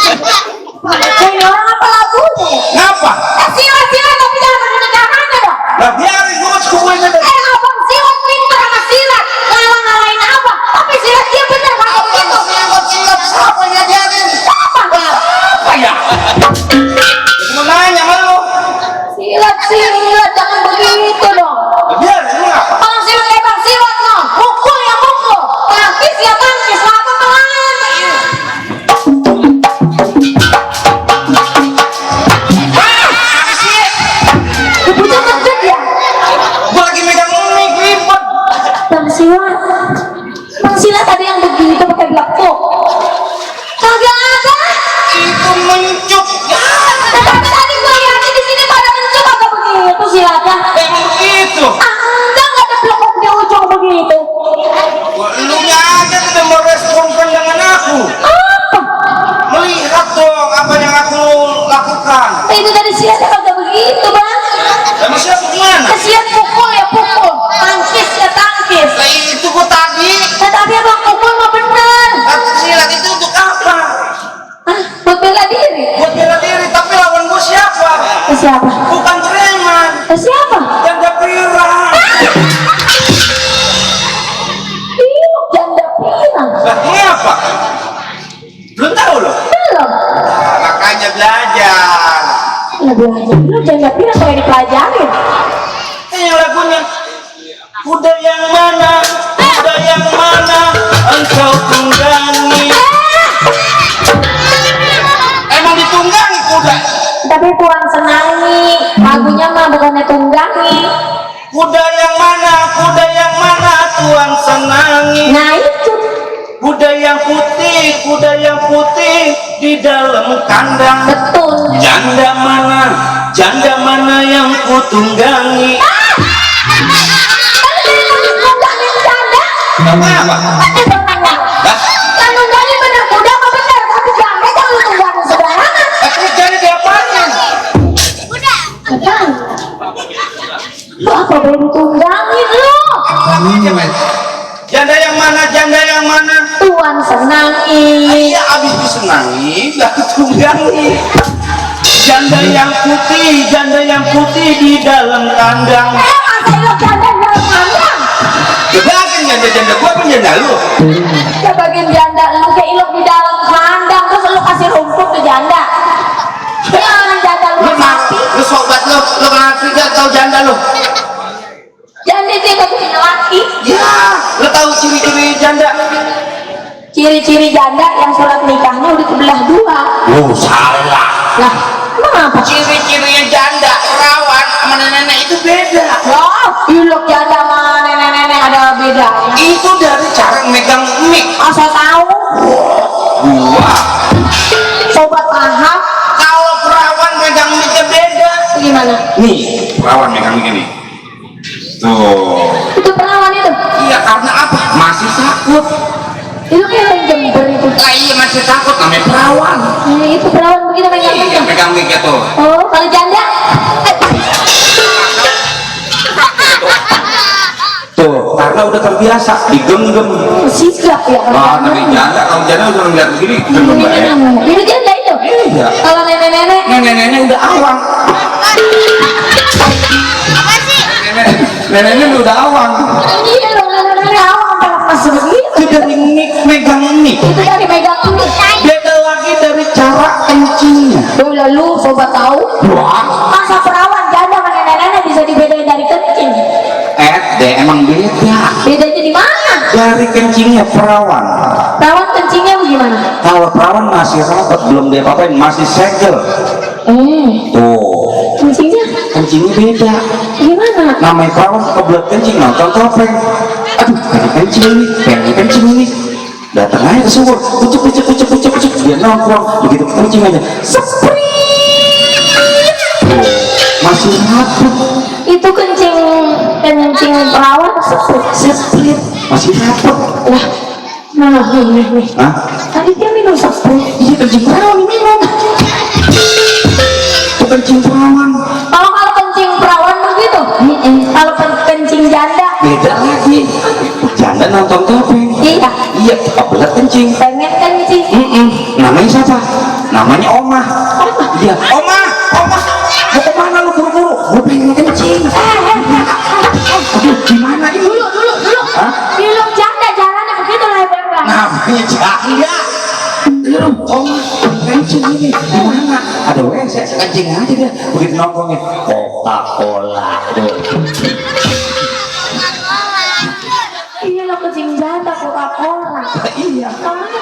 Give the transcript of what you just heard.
Ini orang apa lagunya? Ngapa? Silat tapi jangan menikahkan dong. Lah biarin gua semuanya deh. Abang silat pintar sama silat. Ngalah-ngalahin apa? Tapi silat dia bener kalau begitu. Silat siapa yang ngajarin? Apa ya? Mau nanya sama lu. Silat jangan begitu dong. Biarin lu ngapa? Kalau silat bang silat no. Pukul ya pukul. Tangkis ya tangkis. Apa pelayan? Ibunya ngedek ya. Gua lagi megang mic ribet. Bang silat ada yang begitu pakai blekuk. Kagak ada. Itu mencuk. Tapi tadi gue lihat di sini pada mencuk agak begitu silatnya. Emang begitu. Anda nggak ada blekuk di ujung begitu. Lu nya aja tidak meresponkan dengan aku. Apa? Melihat dong apa yang aku lakukan. Itu tadi silatnya kagak begitu bang. Emang siapa gimana? Silat pukul ya pukul. Tangkis ya tangkis. Lah itu gua tadi. Tapi abang pukul mah bener. Silat itu untuk apa? Ah, buat bela diri. Buat bela diri, tapi lawan gua siapa? Siapa? Bukan preman. Siapa? Janda pirang. Ih, janda pirang. Lah ini apa? Belum tahu loh. Belum. Nah, makanya belajar. Lah belajar dulu janda pirang kayak dipelajarin. Ini lagunya. Kuda yang mana? Kuda yang mana? Engkau tunggangi. Emang ditunggangi kuda? Tapi kurang senangi. Lagunya mah bukannya tunggangi. Kuda yang mana? Kuda yang mana? Tuan senangi. Nah itu. Kuda yang putih di dalam kandang. Betul. Janda mana? Janda mana yang kutunggangi? Tunggangin janda. Apa? Kan tunggangin bener kuda mah bener. Tapi janda jangan lu tunggangin sembarangan. Terus jadi diapain? Apaan? Lu apa baru tunggangin lu? Janda yang mana? Janda yang mana? Tuan senangi. Iya, abis disenangi, gak ketunggangi. Janda yang putih di dalam kandang. Masa lu janda di dalam kandang? Kebagian janda-janda gua apa janda lu? Ya bagian janda lu kayak ilok di dalam kandang. Terus lu kasih rumput ke janda. Jangan janda lu mati. Lu sobat lu ngerti gak tau janda lu? Janda itu yang gak punya laki. Ya, lu tahu ciri-ciri janda? Ciri-ciri janda yang surat nikahnya udah kebelah dua. Oh, salah. Lah, emang apa? Ciri-cirinya janda, perawan sama nenek-nenek itu beda. Oh, ilok janda sama nenek-nenek ada beda. Itu dari cara megang mic. Asal tahu. Gua. Sobat paham. Kalau perawan megang mic-nya beda. Gimana? Nih, perawan megang mic ini. Tuh. Itu perawan itu. Iya, karena apa? Masih takut. Itu kayak yang jember itu. Lah iya masih takut namanya perawan. Itu perawan begitu Iya, megang. megang mic-nya tuh. Oh, kalau janda? Tuh, karena udah terbiasa digenggam. Sigap ya. Ah, tapi janda kalau janda udah ngeliat begini genggam banget. Itu janda itu. Iya. Kalau nenek-nenek. Nenek-nenek udah awang. Nenek-nenek udah awang. Iya dong, nenek-nenek awam kalau masih begitu. Itu dari mic, megang mic. Itu dari megang ini. Beda lagi dari cara kencingnya. Tuh lalu sobat tahu. Wah, Masa perawan janda sama nenek-nenek bisa dibedain dari kencing? deh emang beda. Bedanya di mana? Dari kencingnya perawan. Perawan kencingnya bagaimana? Kalau perawan masih rapat, belum dia apain, masih segel. Tuh, Kencingnya kencingnya beda. gimana? Namanya perawan kebelet kencing nonton topeng. Aduh, pengen kencing ini. Datang aja ke sumur, kucuk. Dia nongkrong, begitu kencing aja. Seprit. Masih rapat. Itu kencing perawan sprit. Masih rapat. Lah, mana nih. Hah? Tadi dia minum sprit. Iya, kencing perawan minum. Itu kencing perawan. Kalau kencing perawan begitu. Kalau kencing janda Beda lagi. nonton topeng. Iya. Iya, kebelet kencing. Pengen kencing. Namanya siapa? Namanya Oma. Iya, Oma, Oma. Mau kemana lu buru-buru? Gue pengen kencing. Aduh, gimana ini? Dulu. Hah? Ilok janda jalannya begitu lebar bang. Namanya janda. Lu, Oma, kencing ini. Gimana? Ada WC, saya kencing aja dia. Begitu nongkrongnya, Coca-Cola. Iya lo kencing janda Coca-Cola. Iya. Namanya